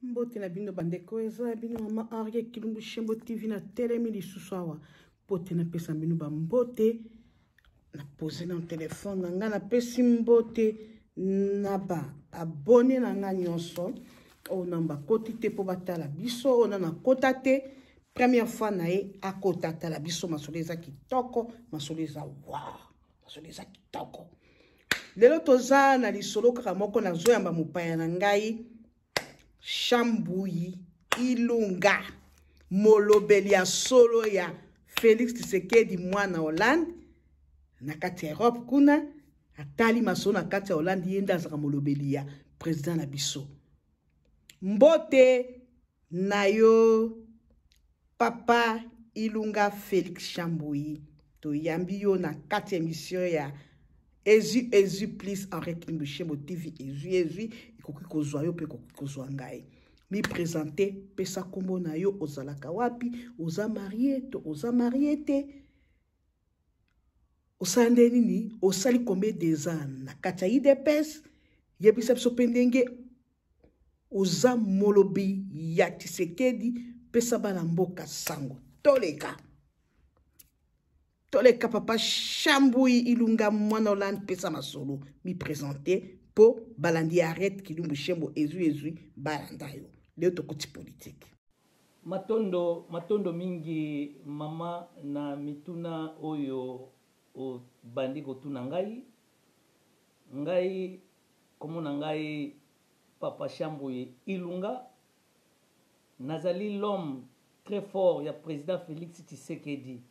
Mbote na bino bandeko, eza ya bino mama Henriette Kilumbu Shembo TV. Na telemi lisusu awa mpo te napesa bino bambote. Na pose na telefone na ngai, napesi mbote na ba abone na ngai nyonso oyo na bakoti te mpo batala biso, oyo na nakota te première fois na ye akota atala biso. Masolo eza kitoko, masolo eza wa, masolo eza kitoko. Lelo toza na lisolo kaka moko, nazoyamba mopaya na ngai Shambuyi Ilunga, molobeli ya solo ya Félix Tshisekedi mwana Hollande na kati ya Europe kuna, atali masolo na kati ya Hollande, ye nde azalaka molobeli ya président na biso. Mbote na yo papa Ilunga Félix Shambuyi, toyambi yo na kati ya émission ya Ezwi Ezwi Plus Henri Kimbu Shembo TV. Ezwi Ezwi ekoki kozwa yo mpe ekoki kozwa ngai. Mi présenter, pesa kombo na yo, ozalaka wapi, oza marie to oza marie te, osala nde nini, osali combien des ans na kati ya UDPS, yebisa biso mpe ndenge oza molobi ya Tshisekedi, pesa bana mboka sango. Toleka toleka papa Shambui Ilunga mwana Hollande, pesa masolo, mi présenter mpo balandi ya Arrête Kilumbu Shembo Ezwi Ezwi balanda yo. Leo tokoti politique. Matondo, matondo mingi mama na mituna oyo obandi kotuna ngai. Ngai komona ngai papa Shambuyi Ilunga, nazali l'homme très fort ya président Félix Tshisekedi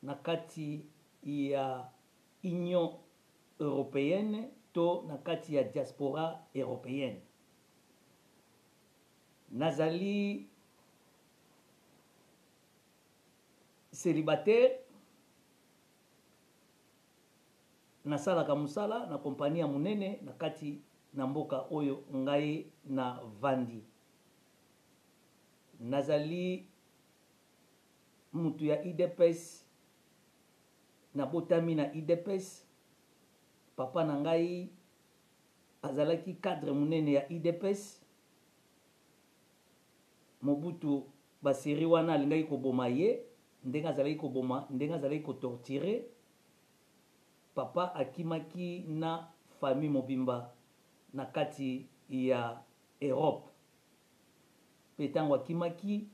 na kati ya Union européenne to na kati ya diaspora européenne. Nazali célibataire, nasalaka mosala na kompani ya monene na kati na mboka oyo ngai na vandi. Nazali mutu ya UDPS, nabotami na UDPS. Papa na ngai azalaki cadre monene ya UDPS. Mobutu baseri wana alingaki koboma ye, ndenge azalaki koboma, ndenge azalaki kotortire papa, akimaki na famille mobimba na kati ya Europe. Mpe ntango akimaki,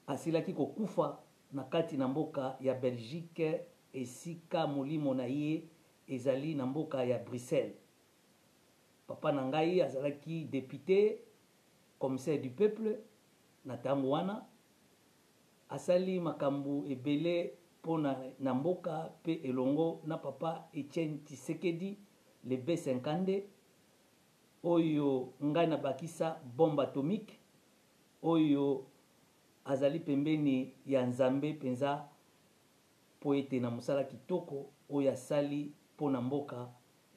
asilaki kokufa na kati na mboka ya Belgique, esika molimo na ye ezali na mboka ya Bruxelles. Papa na ngai azalaki député, commissaire du peuple na ntango wana. Asali makambo ebele mpo na mboka mpe elongo na papa Etienne Tshisekedi le B52 oyo ngai nabakisa bombe atomique, oyo azali pembeni ya Nzambe mpenza mpo ete na mosala kitoko oyo asali mpo na mboka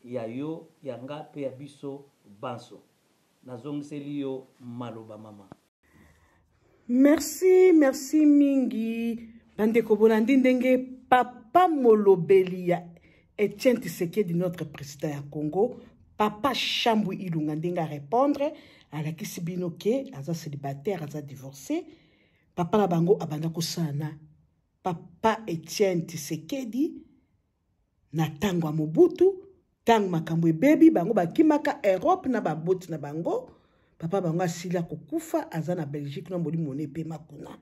ya yo, ya nga mpe ya biso banso. Nazongiseli yo maloba mama. Merci, merci mingi bandeko. Bolandi ndenge papa molobeli ya Etienne Tshisekedi, notre président ya Congo, papa Shambui Ilunga, ndenge arépondre, alakisi bino ke aza célibataire, aza divorcé. Papa na bango abanda kosala na papa Etienne Tshisekedi na ntango ya Mobutu. Ntango makambo ebebi, bango bakimaka Europe na baboti na bango. Papa bango asili kokufa, aza na Belgique na molimo ne epema kuna.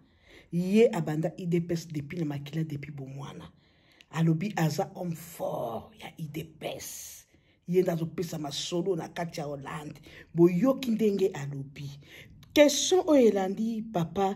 Ye abanda UDPS depuis na makila, depuis bomwana. Alobi aza homme fort ya UDPS, ye nde azopesa masolo na kati ya Hollande. Boyoki ndenge alobi. Question oyo elandi, papa,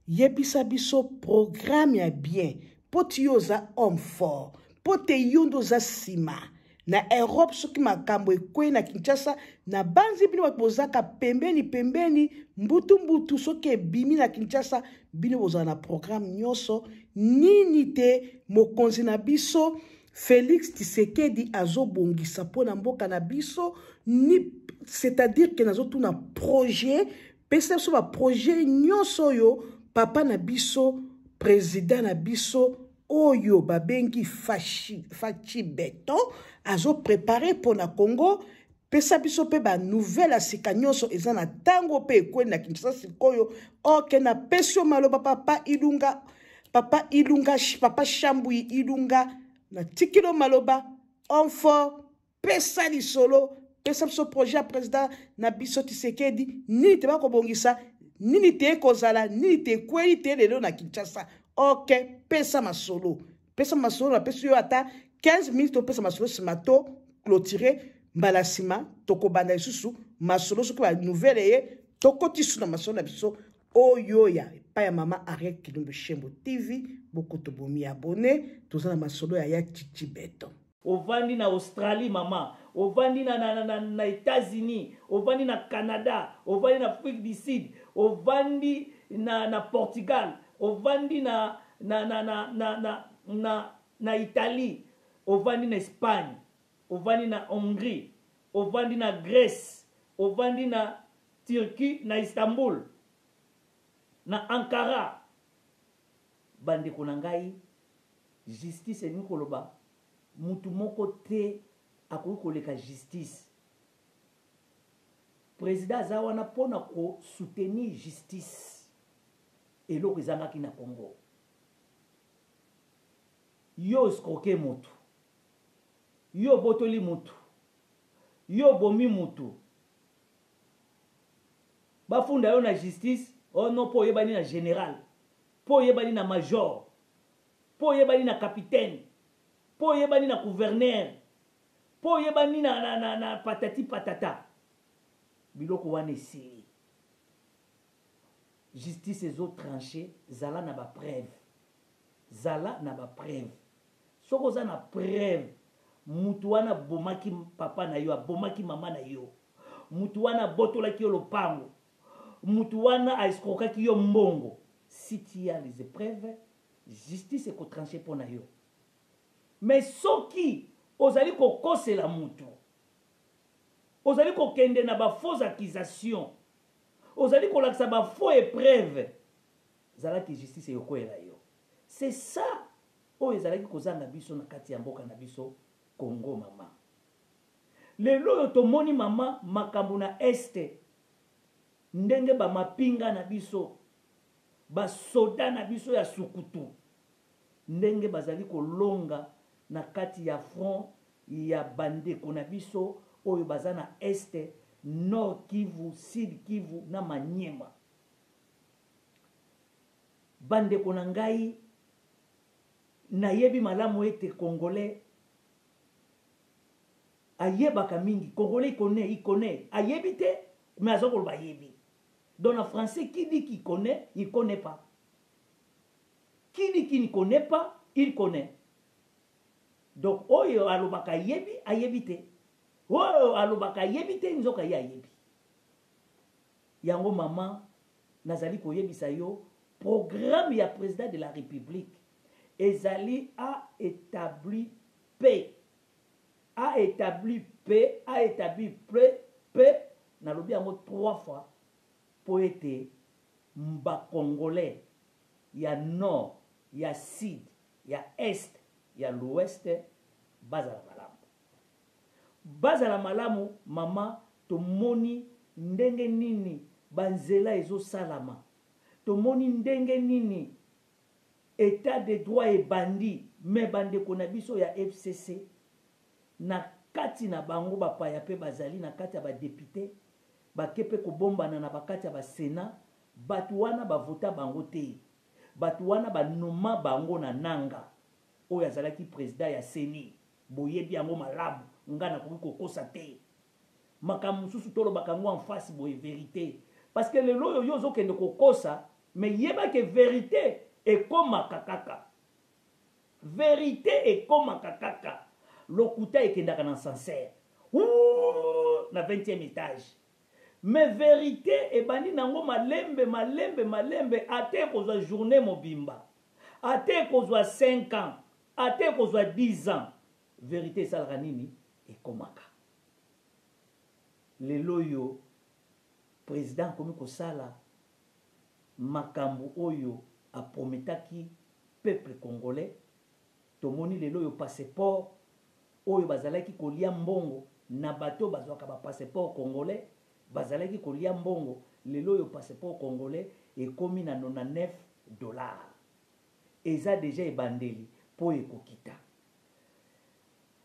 yebisa biso programme ya bien mpo ti yo oza homme fort, mpo te yo nde oza nsima na Europe. Soki makambo ekwei na Kinshasa, na banzi bino bato bozaka pembeni pembeni, mbutu mbutu, soki ebimi na Kinshasa, bino bozala na programme nyonso nini te mokonzi na biso Félix Tshisekedi azobongisa mpo na mboka na biso ni, c'est-à-dire ke nazotuna projet, pesa biso baprojet nyonso oyo papa na biso, président na biso oyo babengi Fachi, Fachi Beton azoprépare mpo na Congo. Pesa biso mpe ba nouvelle ya sika nyonso eza na ntango mpe ekweli na Kinshasa sikoyo. Ok, napesi yo maloba papa Ilunga, papa Ilunga, papa Shambui Ilunga, natikeli yo maloba homme fort, pesa lisolo, pesa biso projet ya président na biso Tshisekedi, nini te bakobongisa, nini te ekozala, nini te ekweli te lelo na Kinshasa. Ok, pesa masolo, pesa masolo, napesi yo ata 15 minutes topesa masolo, nsima to clôturer mbala nsima tokobanda lisusu masolo soki ba nouvelle eye tokoti su na masolo na biso oyo ya epai ya mama Ariel Kilumbu Shembo TV. Bokoto bomi abonné, toza na masolo ya ya Chichi Beton. Ovandi na Australie mama, ovandi na, na, na, na États-Unis, ovandi na Canada, ovandi na Afrique du Sud, ovandi na, na Portugal, ovandi na, na, na, na, na, na, na, na Italie, ovandi na Espagne, ovandi na Hongrie, ovandi na Grèce, ovandi na Turquie, na Istanbul, na Ankara. Bandeko na ngai, justice elingi koloba mutu moko te akoki koleka justice. President aza wana pona ko soutenir justice. Eloko ezangaki na Congo. Yo escroquer mutu, yo obotoli mutu, yo obomi mutu, bafunda yo na justice, oh non, po oyebani na general, po oyebani na major, po oyebani na capitaine, po oyebani na gouverneur, po oyebani na, na, na, na patati patata. Biloko wana esili. Justice ezo trancher, zala na ba preuve. Zala na ba preuve. Soki oza na preuve, mutu wana abomaki papa na yo, abomaki mama na yo, mutu wana abotolaki yo lopango, mutu wana a escroquaki yo mbongo, si tu as les preuves, justice ekotranche mpo na yo. Mais soki ozali kokosela mutu, ozali kokende na ba faux accusations, ozali kolakisa ba faux épreuve, zalaki justice ekokweyela yo. C'est ça oyo ezalaki kozanga biso na kati ya mboka na biso Congo mama. Lelo oyo tomoni mama makambo na este, ndenge ba mapinga na biso, ba soda na biso ya sukutu ndenge bazali kolonga na kati ya front ya bandeko na biso oyo baza na este, Nord Kivu, Sud Kivu na Maniema. Bandeko na ngai, nayebi malamu ete Congolais ayebaka mingi. Congolais il connaît, il connaît. Ayebi te, mais aza koloba ayebi. Donc en français, qui dit qu'il connaît, il connaît pas. Qui dit qu'il ne connaît pas, il connaît. Donc oyo alobaka ayebi, ayebi te. Oyo alobaka ayebi te, nzoka ye ayebi. Yango mama, nazali koyebisa yo programme ya président de la République ezali a établi paix, a établi paix, a établi paix, paix. Nalobi yango 3 fois po ete ba Congolais ya nord, ya sud, ya est, ya l'ouest bazala malamu. Bazala malamu mama, tomoni ndenge nini banzela ezosalama, tomoni ndenge nini état de droit ebandi, mais bandeko na biso ya FCC na kati na bango bapaya pe bazali na kati ya ba député, bake pe kobombana na bakati ya ba Sénat, bato wana bavota bango te, bato wana banoma bango na Nanga oyo azalaki président ya CENI. Boyebi yango malamu, nga nakoki kokosa te. Makambo mosusu tolobaka yango en face boye vérité, parce que lelo oyo yo ozokende kokosa, mais yeba ke vérité ekomaka kaka. Vérité ekomaka kaka. Lokuta ekendaka na ascenseur. Ouh, na 20e étage. Mais vérité ebandi nango malembe, malembe, malembe, ate ekozwa journée mobimba, ate ekozwa 5 ans, ate ekozwa 10 ans. Vérité esalaka nini? Ekomaka. Lelo oyo président akomi kosala makambo oyo aprometaki peuple congolais. Tomoni lelo oyo passeport oyo bazalaki kolia mbongo. na bato bazwaka ba passeport congolais, bazalaki kolia mbongo. Lelo oyo passeport congolais ekomi na 99 dollars, eza deja ebandeli mpo ekokita.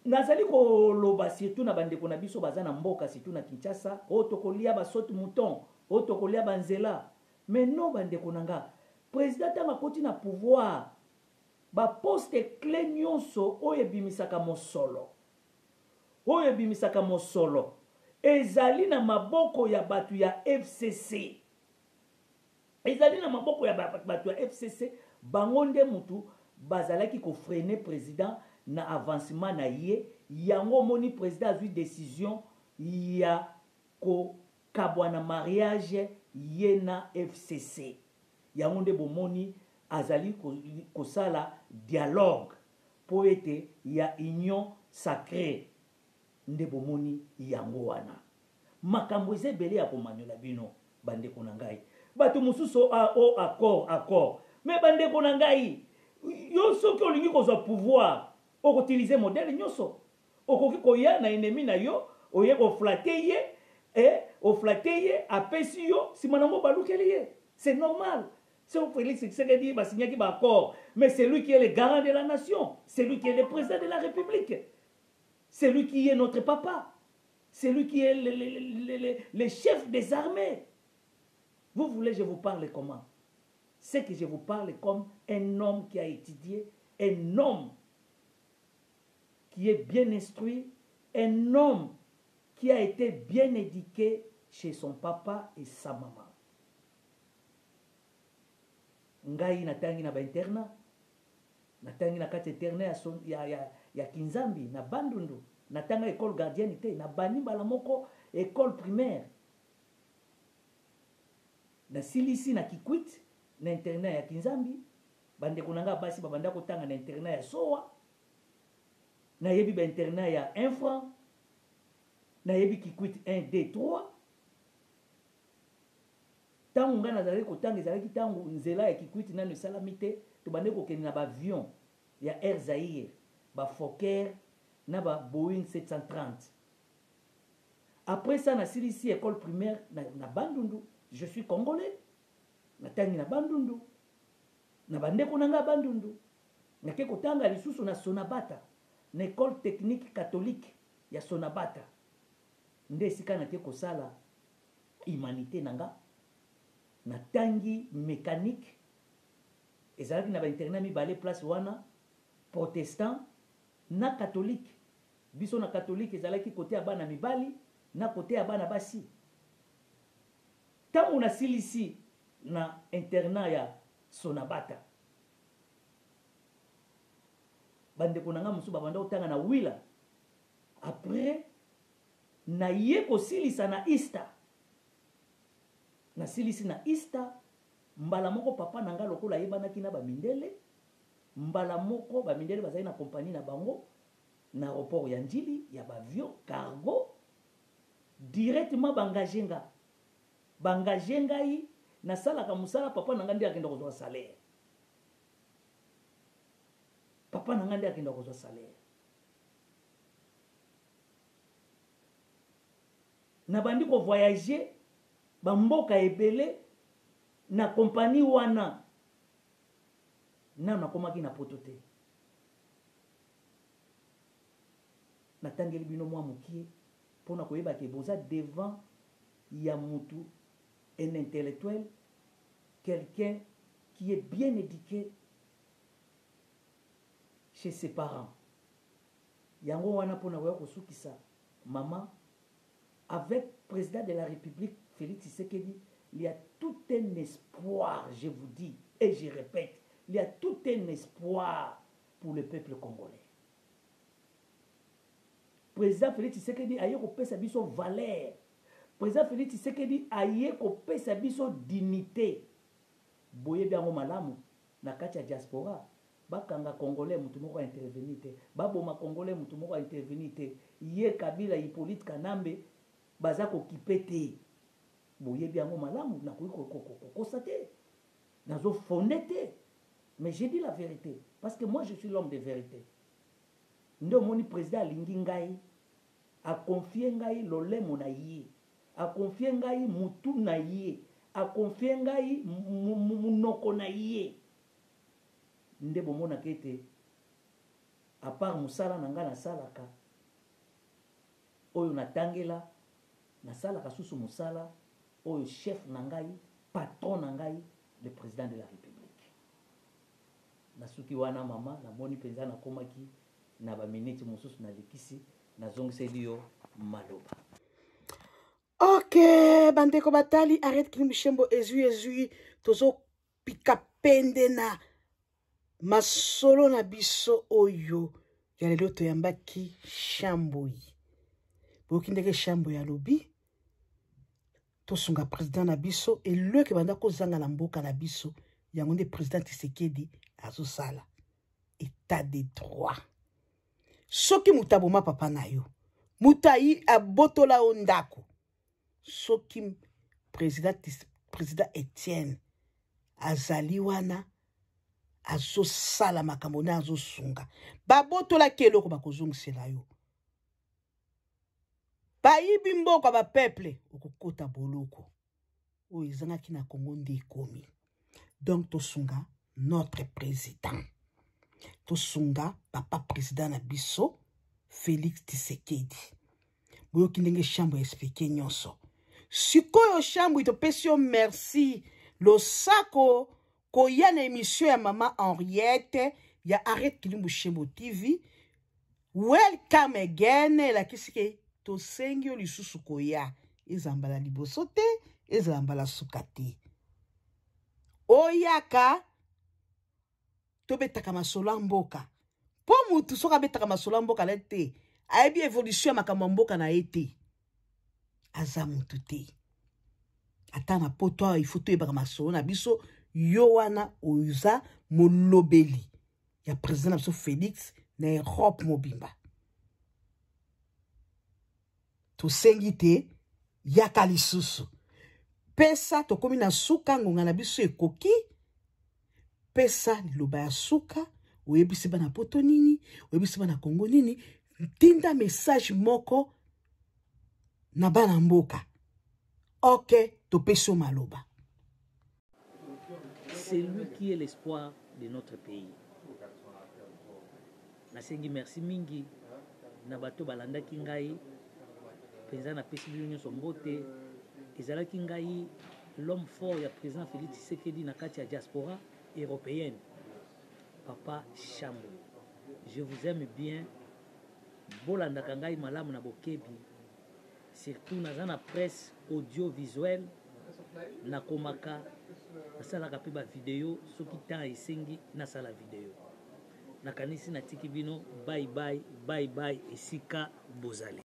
Nazali koloba surtout na bandeko na biso baza na mboka, surtout na Kinshasa, oyo tokolia basaute mouton, oyo tokolia banzela. Mais non, bandeko na nga, président ntango akoti na pouvoir, baposte clé nyonso oyo ebimisaka mosolo, oyo ebimisaka mosolo ezali na maboko ya bato ya FCC, ezali na maboko ya bato ya FCC. Bango nde mutu bazalaki kofreiner président na avancement na ye. Yango omoni président azwi décision ya kokabwana mariage ye na FCC. Yango nde bomoni azali kosala dialogue mpo ete ya union sacrée. Nde bomoni yango wana makambo eza ebele ya komanyola bino, bandeko na ngai. Bato mosusu o accord, accord, mais bandeko na ngai, yo soki olingi kozwa pouvoir, okoutiliser modèle nyonso. Okoki koya na ennemi na yo, oye koflatter ye, oflatter ye, apesi yo, nsima nango balukeli ye. C'est normal. C'est Félix Tshisekedi basignaki baaccord, mais c'est lui qui est le garant de la nation, c'est lui qui est le président de la République, c'est lui qui est notre papa, c'est lui qui est le chef des armées. Vous voulez je vous parle comment? C'est que je vous parle comme un homme qui a étudié, un homme qui est bien instruit, un homme qui a été bien éduqué chez son papa et sa maman. Ngai natangi na bainternat, natangi na kati internat ya Kinzambi na Bandundu. Natanga école gardienne te, nabandi mbala moko école primaire. Nasilisi na Kikwit na internat ya Kinzambi. Bandeko na ngai basi babanda kotanga na internat ya Sowa. Nayebi bainternat ya 1 franc, nayebi Kikwit 1, 2, 3. Ntango ngai nazalaki kotanga, ezalaki ntango nzela ya Kikwiti nano esalami te. Tobandaki kokende na baavion ya Air Zaire, bafokker na baboeing 730. Après ça, nasilisi école primaire na Bandundu. Je suis congolais. Natangi na Bandundu na bandeko na ngai Bandundu. Nake kotanga lisusu na Sonabata, na école technique catholique ya Sonabata. Nde esika nake kosala humanité na nga. Natangi mécanique. Ezalaki na bainternat mibale place wana, protestant na catholique. Biso na catholique ezalaki kote ya bana mibali na kote ya bana basi. Ntango nasilisi na internat ya Sonabata, bandeko na ngai mosusu babanda kotanga na Wila. Après naye kosilisa na Ista. Nasilisi na Ista, mbala moko papa na ngai, lokola ayebanaki na bamindele, mbala moko bamindele bazali na kompagnie na bango na aéroport ya Njili ya baavion cargo, directement baengager nga. Baengager ngai, nasalaka mosala. Papa na ngai nde akenda kozwa salaire, papa na ngai nde akenda kozwa salaire. Nabandi kovoyager bamboka ebele na kompani wana. Nano nakomaki na poto te. Natangeli bino mwa mokie mpona koyeba ke boza devant ya mutu, un intellectuel, quelqu'un qui est bien éduqué chez ses parents. Yango wana mpona koya kosukisa mama, avec président de la République Félix Tshisekedi, il y a tout un espoir. Je vous dis et je répète, il y a tout un espoir pour le peuple congolais. Président Félix Tshisekedi aye kopesa biso valeur, président Félix Tshisekedi aye kopesa biso dignité. Boyebi yango malamu, na kati ya diaspora, bakanga congolais, motu moko aintervenir te. Baboma congolais, motu moko aintervenir te. Ye Kabila Hippolyte Kanambe baza kokipe te. Boyebi yango malamu. Nakoki kokosa te, nazofonde te, mais j'ai dit la vérité parce que moi, je suis l'homme de vérité. Nde omoni président alingi ngai. A confier ngai lolemo na ye, a confier ngai mutu na ye, a confier ngai munoko na ye. Nde bomonaka ete à part mosala na ngai nasalaka oyo natangela, nasalaka susu mosala oyo chef na ngai, patron na ngai, le président de la République. Nasuki wana mama, namoni mpenza nakomaki na ba minutes mosusu nalekisi, nazongiseli yo maloba. Ok, bandeko batali arrête Kilimbushembo ezui ezui tozopika pende na masolo na biso oyo ya lelo toyambaki Shamboi. Boyoki ndenge Shamboi alobi tosunga president na biso eloko ebanda kozanga na mboka na biso yango nde president Tshisekedi azosala etat de droit. Soki moto aboma papa na yo, moto ayi abotola yo ndako, soki president Etienne azali wana azosala makambo na azosunga, babotolaki eloko bakozongisela yo. Bayibi mboka ba peuple, okokota boloko. Oyo ezangaki na Congo nde ekomi. Donc tosunga notre président. Tosunga papa président na biso Félix Tshisekedi. Boyoki ndenge chambre expliquer nyonso. Sikoyo chambre topesi yo merci losako koya na émission ya mama Henriette ya Arrête Kilimbu Shembo TV. Welcome again, elakisi ke tosengi yo lisusu koya. Ezala mbala liboso te, ezala mbala suka te. Oyaka tobetaka masolo ya mboka. Po mutu soki abetaka masolo ya mboka na ye te, ayebi évolution ya makambo ya mboka na ye te. Aza mutu te. Ata na poto awa, il faut toyebaka masolo na biso. Yo wana oza molobeli ya président na biso Félix na Europe mobimba. Tosengi te yaka lisusu. Pesa tokomi na suka ngonga na biso ekoki. Pesa liloba ya suka, oyebisi bana poto nini, oyebisi bana Congo nini, tinda message moko na bana mboka. Ok, topesi yo maloba. C'est lui qui est l'espoir de notre pays. Nasengi merci mingi na bato balandaki ngai mpenza, napesi bino nyonso mbote. Ezalaki ngai l'homme fort ya président Félix Tshisekedi na kati ya diaspora européenne, Papa Shambo. Je vous aime bien. Bolandaka ngai malamu na bokebi. Surtout naza na presse audiovisuelle, nakomaka, nasalaka pe ba video soki temps esengi nasala video. Nakanisi natiki bino, bye bye, bye bye esika bozali.